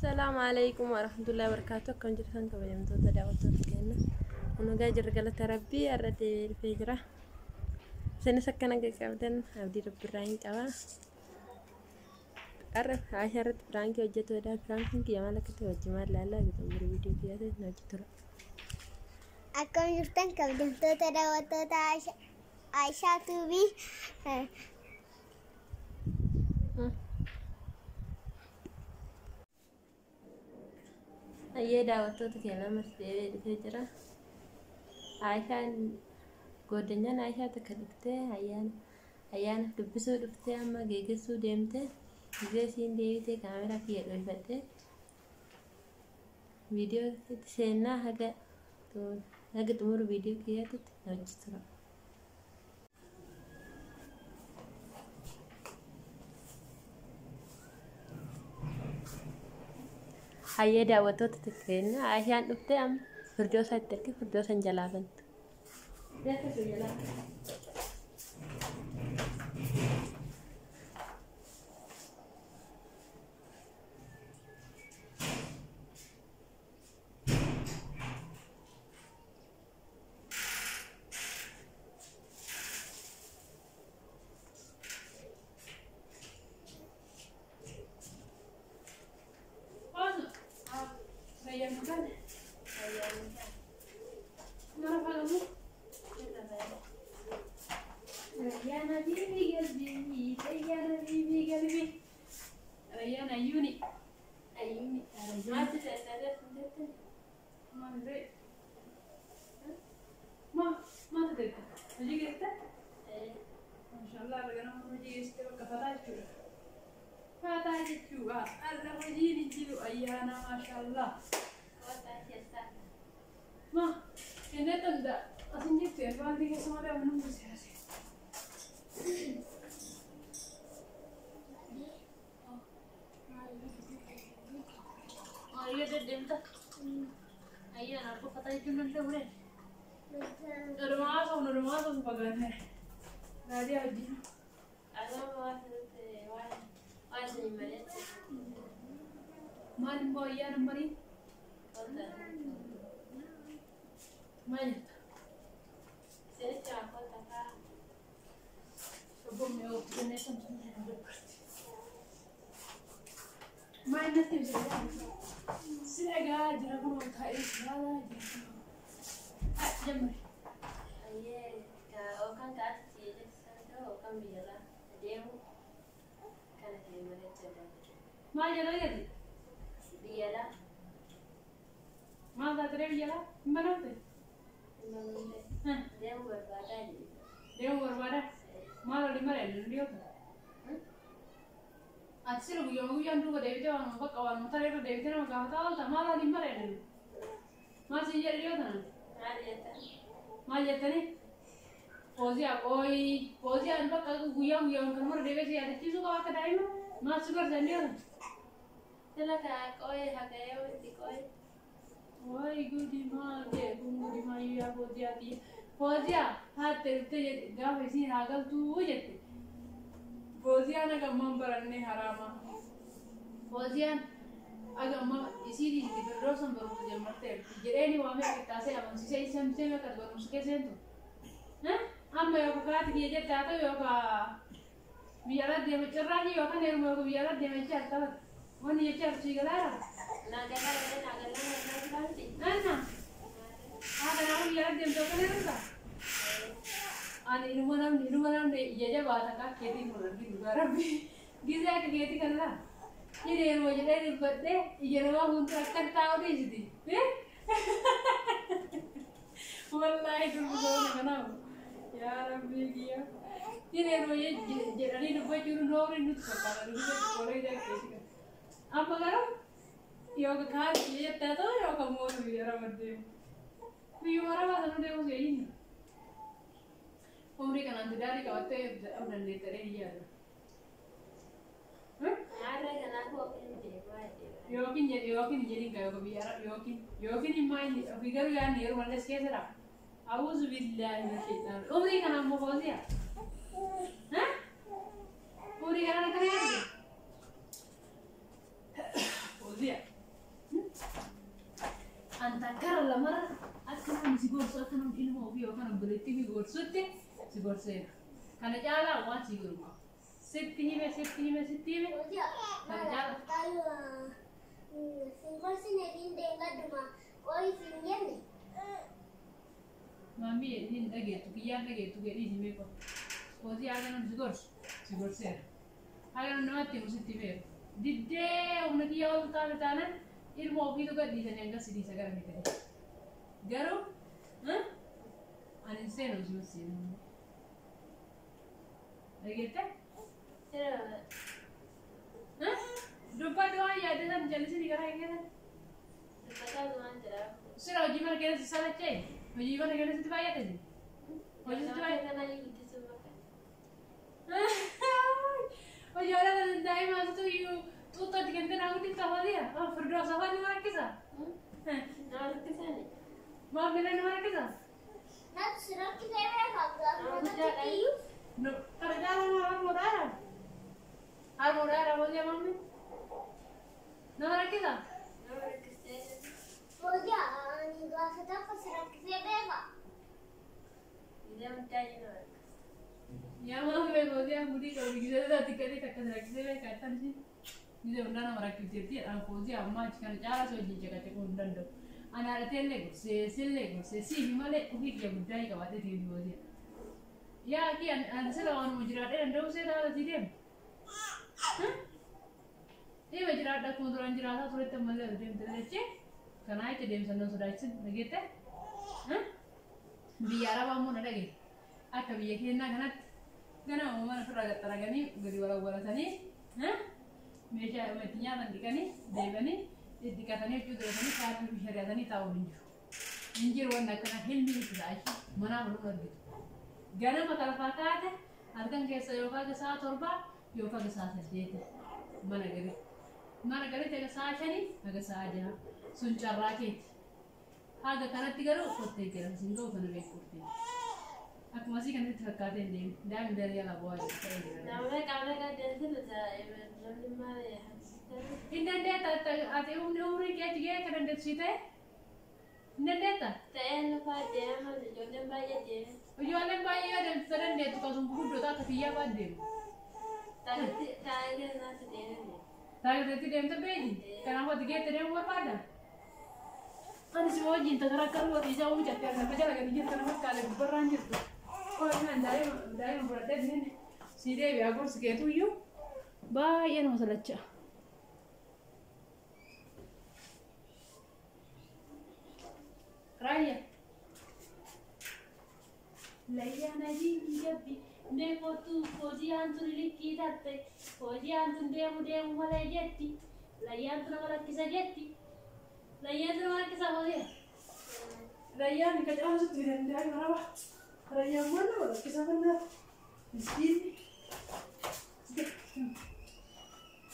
Assalaamu alaikum warahmatullahi wabarakatuh. Akkam jirtan kabajamtoota daawwattoota keenya? Nagaa jirra, galata Rabbii. Har'a deebi'ee dhufee jira. Isinis akka nagaa qabdan abdii Rabbiirraa hin qaba. Har'a Aishaa irratti piraankii hojjetuudha. Piraankiin kiyya maal akka ta'e wajjin maal ilaallaa jedhu viidiyoo kiyya ta'e na hojjetura. Akkam jirtan kabajamtoota daawwattoota Aishaa Tuubii? Ayyee, daawwattoota keenya, ammas deebi'ee dhufee jira. Aishaan goodanyaan Aishaa takka dhuftee ayyaana dubbisuu dhuftee amma geegessuu deemte. Gizee isiin deebitee kaameraa kiyya dhoofadhee viidiyoo itti seennaa, haga xumuru viidiyoo kiyyaatti na hojjetura. Hayyee, daawwattoota keenya, Aishaan dhuftee amma firdoosa itti erge, firdoosan jalaa bantu. Jalaa. Rayyan habibi qalbi, Rayyan habibi qalbi. Rayyan ayyuuni. Ayyuuni. Maaltu ta'e? Maal ree? Ma maal ta'e? Hojii geessite? Maashaallah, har'a ganama hojii geessite, bakka fataa jechuudha. Fataa jechuudha. Har'a hojiin hin jiru, ayyaana, maashaallah. Ma inni tanda asin jirtu erbaantii keessa malee amma nu siyaase. Ayyee, deddeemta. Ayyaana harka fataa jechuun danda'u ree? Odumaa haasofnu, odumaa haasofnu fagaanne. Raadiyaa wajjin. Waan isin malee. Maal immoo ayyaana marii? Maal jetta? Isinitti waan kottaa. Obbo mi'ooftu jennee kan sun dabbarti. Maal natti ibsa? Si dhagaa jira, kunoo taa'ee si ilaalaa jira. Jammari. Ayyee, yookaan kaatti jettan ta'u yookaan biyyarraa deemu kana ta'e malee jedhamu. Maal jedhaa jedhi? Biyyalaa. Maal taatee biyya alaa? Hin banamte? Deemu barbaadaa jedhe. Deemu barbaada? Maal olii mara inni dhiyoota? Ati sila guyyaa guyyaan duuba deebitee waanuma bakka waanuma taree irra deebitee nama gaafataa oolta, maal olii mara inni? Maal siin jedhe dhiyoota nana? Maal jettan? Maal jettanii? Fooziyaa qooyi, Fooziyaan bakka guyyaa guyyaan kan mara deebitee si yaadachiisuu qaba akka daa'ima, maal si gorsan dhiyoota? Sila kaa qooyi hagayoo itti qooyi. Wayi gudi, maal ta'e kun gudi maayyuu Fooziyaa xiyya. Fooziyaa haatte dhuftee gaafa isiin haa galtuu jette. Fooziyaan aga ammaan barannee haraama. Fooziyaan aga amma isiin itti firdoosan barumsa jammartee jedheeni waamee qixxaasee amansiisee isamsee akka barumsa keessa seentu. Amma yookaan kaati kiyya jette haa ta'u, yookaan biyya alaa deema cirraanii, yookaan heeruma, yookaan biyya alaa deema jechaa taphata. Wanni jechaa sii galaara. Naa galaa jedhee, naa galaa naa galaa miti. Anna. Haa, kanaafuu biyya alaa deemte yookaan heerumta. Ani inuma namni ija jabaata akka keetii kun arginu, dhugaa Rabbi. Gizee akka keetii kana laa. Inni yeroo jedhee dubbadhee ija namaa fuuldura akka taa'u dhiisiti. Wallaahi, durbi goona kanaaf. Yaa Rabbii kiyya. Inni yeroo jedhanii dubbachuun noorri nutti fakkaata. Gizee xiqqoolee ija keetii kana. Amma garuu yookaan kaasii jettaa ta'u yookaan mootu biyya arabaa deemu. Biyyuma arabaa sanuu deemu seeyinni. Umrii kanaan tidaarii qabattee of dandeettadhee hin yaadu. Maarree, kanaafuu ofiin deemaa jedhee. Yookiin jedhe, yookiin hin jedhin gaa, yookiin biyya arabaa yookiin immoo inni ofii garuu yaadni yeroo mallees keessa dha. Awuuzu billaahi mina shaytaan. Umrii kanaan moo Fooziyaa? Umrii kanaan akkana yaadde? Fooziyaa. namni si gorsu akka namni ilma ofii yookaan obboleettii ofii gorsutti si gorseera. Kana caalaa waan si godhu qaba. Sitti hime, sitti hime, sitti hime. Kana caalaa. Maammii hin dhageettu, kiyyaan dhageettu jedhii himee qofa. Kootii haga namni si gorsu si gorseera. Haga namni namatti himu sitti himeera. Diddee humna kiyyaa ol taate taanaan ilma ofiitu gad dhiisanii hanga si dhiisa gara mitanii. Garuu ani hin seenu si seenu. Dhageette? Dubbadhu waan yaadde san jallisini garaa hin keessan. Sira hojii mana keessa si salachee? Hojii mana keessa sitti baay'ate? Hojii sitti baay'ate? Hojii wala daa'ima asitu iyyuu xuuxxootti kentee naa guddifta hojii firdoo safaa nama rakkisa. Maamila nama rakkisa. Kana caalaa nama harmoodhaadha. Harmoodhaadha hojii maamni. Nama rakkisa. Yaa maamile hojii gudii qabu gisee isaatti gadi takka rakkisee beekaa jettan isheen. Gisee hundaa nama rakkifteetti jedhaan hojii ammaa achi kana caalaa si wajjin caqacaquu hin danda'u. Ani haadhatee illee gorsee sillee gorsee siif malee ofii kiyya guddaa hin qabaatee tiivi hojii. Yaa kiyya ani sila waanuma jiraadhee danda'u see taata sii deema. Deema jiraadha akkuma duraan jiraataa turetti ammallee ol deemte jechee kanaa jecha deemsa nan sodaachisin dhageette. Biyya Arabaa immoo na dhage akka biyya keenyaa kanatti ganama mana ofirraa gaxxaraganii gadi walawwalatanii meeshaa itti nyaatan dhiqanii deebanii dhidhiqatanii huccuu dibatanii sa'aatii fi shari'atanii taa'uun hin jiru. Hin jiru wanni akkana hilmi itti ta'a manaa buluu argitu. Ganama kalafaa kaate halkan keessa yookaan sa'a 7 yookaan sa'a 8 mana gari. Mana garitti haga sa'a 5 haga sa'a 6 sun carraa keeti. Haga kanatti garuu kottee jira sin ga'u kana beekuutti. Akkuma asii kanatti fakkaatee hin deemu. Daa'imni daree ala bu'aa jiru ta'ee jira. Hin dandeetta ati humni umrii kee achi ga'ee akka dandeettu sii ta'e? Hin dandeetta? Ijoolleen baay'ee yoo deemtu ta dandeettu kasuma gurguddoota akka kiyyaa fa'aa deemu. Taagirreetti deemte beeki. Kanaafuu ati geette deemuu barbaadda? Ani si wajjin takka rakka ruwa dhiisaa oomishatte as lafa jala gadi jirtu nama fakkaate gubbarraan jirtu. Qo'annaan daa'ima fudhadhee inni si deebi'a gorsi keetu iyyuu baay'ee nama salacha. Raayya. Layyaan adiin jabbi mee kottu hojii tun likkii tatte hojii tun deemu deemu malee jetti layyaan tun nama rakkisa jetti layyaan tun nama rakkisa hojii. Layyaan ka caamsutti danda'an maraba. Rayyaan maal nama rakkisa fannaatu. Miskiinni.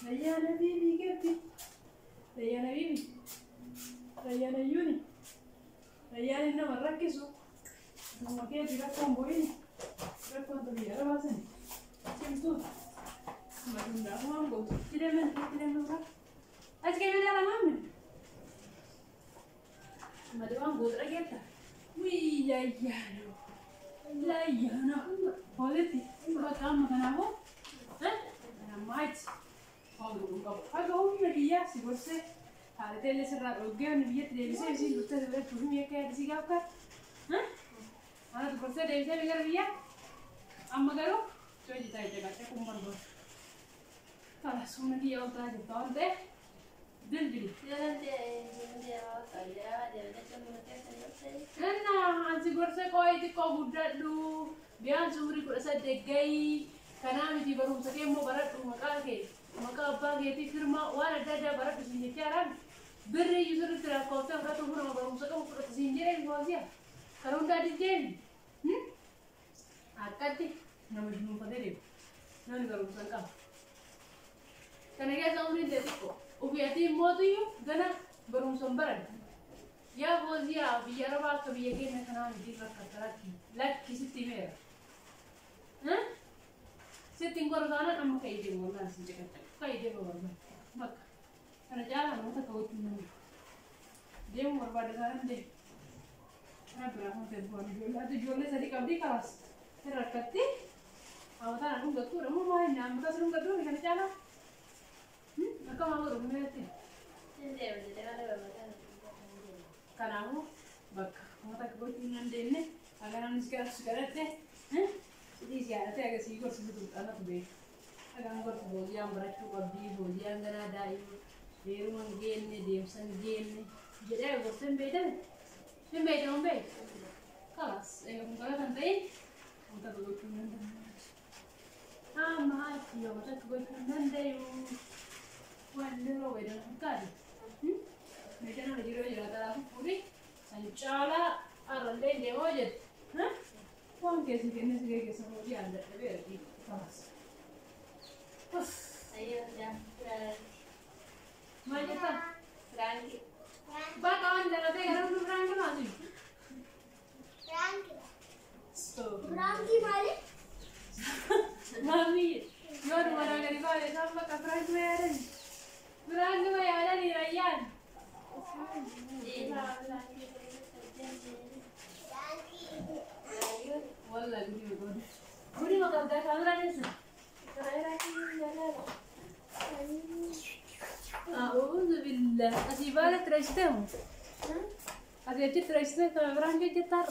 Layyaan abiibii gabbi. Layyaan abiibii. Layyaan ayyuuni. Layyaan nama rakkisu. Nama keeti rakkoon bu'ini. Rakkoon tu biyya arabaa sani. Cimtuu. Amma hundaafuu waan gootu. Itti deemen itti deemen kaa. Achi keenya jala maamne. Malee waan gootu dhageetta. Wii layyaana. Layyaana. Hoolitti bakka amma kanaafuu. Amma achi. Waan godhuu qabu. Haga humna kiyyaa si gorsee haadhatee illee sirraa dhoggee wanni biyyatti deebisee isiin dhuftee si fudhachuuf himi akka yaadde si gaaf kaate. Anatu gorsee deebisee gara biyyaa. Amma garuu si hojii taa'ee jagaatee kun barbaadu. Kalas humna kiyyaa ol ta'aa jirta waan ta'eef dildili. Inna ansi gorsee qooyi xiqqoo guddadhu biyaan umurii 18 gahii kanaa miti barumsa kee immoo baradhu maqaa kee maqaa abbaa keetii firmaa waan adda addaa baradhu siin jechaa jiraan birri iyyuu sirriitti lakkoofsee fudhatu furama barumsa qabu fudhatu siin jedheen fooziya kan hundaa diddeen akkatti nama dunuunfatee deemu namni barumsa hin qabu. Kana keessa umriin tee xiqqoo ofii ati mootiyyuu gana barumsa hin baranne. Yaa fooziyaa biyya arabaa akka biyya keenya kanaa miti rakkata lakki lakki sitti himeera. Sitti hin goru taanaan amma ka'ii deemu wallaan sin caqacaqa ka'ii deemu barbaada bakka kana caalaa namoota akka gochuun nama deemu barbaada taanaan deemu. Rabbi rahmata bu'an ijoollee ati ijoollee sadii qabdii kalaas hin rakkatti. Hawwataan aduu gattuudha moo maal inni amma tasuma gattuu kana caalaa? Akka maal godhu meetti? Kanaafuu bakka wanta akka gochuu hin dandeenye haga namni si kadhatu si kadhatte sidii si yaadate haga sii gorsisu anatu beeka. Haga nama gorsu booziyaan barachuu qabdii booziyaan ganaa daa'ima heeruma hin geenne deemsa hin geenne jedhee gorsee hin beekame hin beekamu hin beeku. Kalaas eega kun kadhatan ta'in wanta akka gochuu hin danda'amu. Amma achi wanta akka gochuu hin danda'u waan yeroo fayyadamu fakkaate. Meeshaan nama jiruu jiraata lafa fuudhi san caalaa arrallee deemaa jette. Waan keessi kenne si keessa hojii aan dadhabee argii kaas. Maal jettaa? Bakka waan dalatee gara hundi biraan jiru Piraanki. Piraankii maali? Maamii yoo dhuma naa gadi baane isaan bakka biraan ma yaadan. Biraan ma yaadan rayyaan. Piraankii. Walla gudi maqaa. Gudi maqaa kaameraan eessa? أعوذ بالله أسي بالك رشتهم أسي أجت رشتهم كما بران جت تار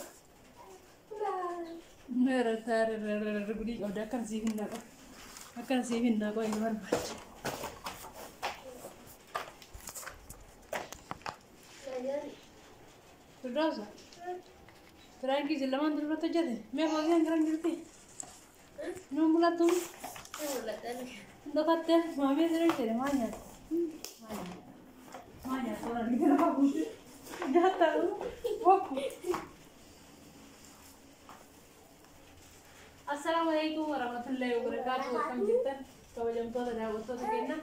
مر تار رغدي أو دكان سيفين ناقو أكان سيفين ناقو إنوار بات تدرسة ترانكي زلمان دلوقتي تجده ما فوزي أنكران جرتي نوم بلاتهم Dokatte maamii asirra maal nyaata? Maal nyaata? Maal nyaata? Nyaata bokku. Assalaamu alaikum warahmatullahi wabarakatuh. Akkam jirtan kabajamtoota daawwattoota keenya.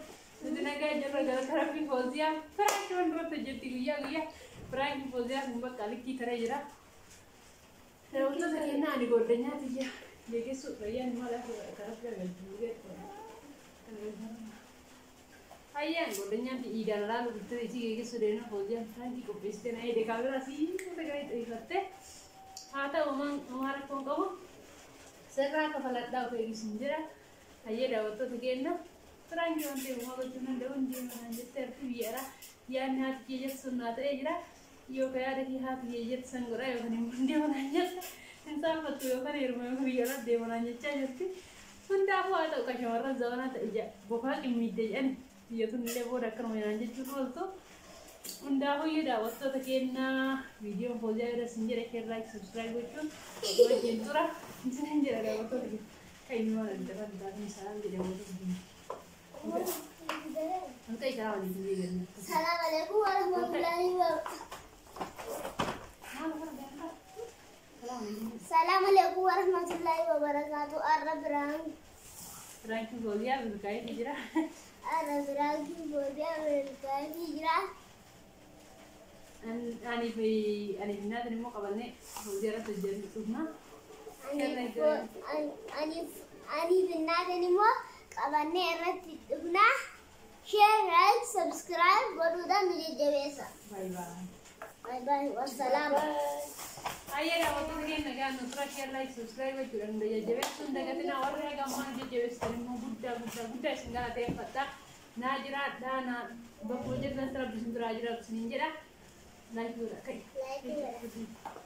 Nuti nagaa jirra gara karaa Fooziyaa. Firaankii waan duratti hojjetti guyyaa guyyaa. Firaankii Fooziyaa kun bakka likkii taree jira. Daawwattoota keenya ani goddanyaa tiyya. Geessu rayyaan maal akka karaa gargalchuu Ayyaan godhanyaan iidaan laalu bittee isii geessu deemna Fooziyaan firaankii qopheessitee na eede kaameraa sii wanta gaarii xiyyeeffatte. Haa ta'u homaa rakkoon qabu sirraa kafaladhaa of eegisiin jira. Hayyee daawwattoota keenya firaankii waan ta'eef homaa gochuu danda'u hin deemanaan jettee harki biyyaadha. Yaadni haati kee jettu sun naa ta'ee jira. Yookaan yaada kee haati kee jettu san godha yookaan immoo hin deemanaan jette hin saafattu yookaan heeruma yookaan biyyaadha deemanaan jechaa jirti. Hundaafuu haa ta'u kan shamarran zabanaa ta'e ija bofaa qimmiidde jedhani biyya tun illee booda akkanuma naan jechuun ooltu. Hundaafuu iyyuu daawwattoota keenyaa viidiyoon Fooziyaa irra sin jedhe share like subscribe gochuun wajjin tura. Isin jedha daawwattoota keenya. Kan inni waan adda addaa fi salaam jedhe daawwattoota keenya. Wanta isaa waliin biyya jenna. Salaam alaikum warahmatullahi wabarakatuh. Salaam alaikum warahmatullahi wabarakatuh. Arra piraanki. Firaankii Fooziyaa milkaa'ee jira. Arra piraankii Fooziyaa milkaa'ee jira. Ani fi ani fi naatin immoo qabannee Fooziyaa irratti hojjennu dhufna. Ani fi naatin immoo qabannee irratti dhufna. Share, like, subscribe godhuudhaan nu jajjabeessa. Bye bye. Bye bye. Wassalaam. Ayyee daawwattoota keenya nagaan nu tura share like subscribe gochuudhaan nu jajjabeessuun dagatinaa warra eegamaa nu jajjabeessitan immoo guddaa guddaa guddaa isin galateeffadha. Naa jiraadhaa naa bakkuma jirtan rabbi isin biraa jiraatu isiniin jedha. Like godhaa kai. Like godhaa.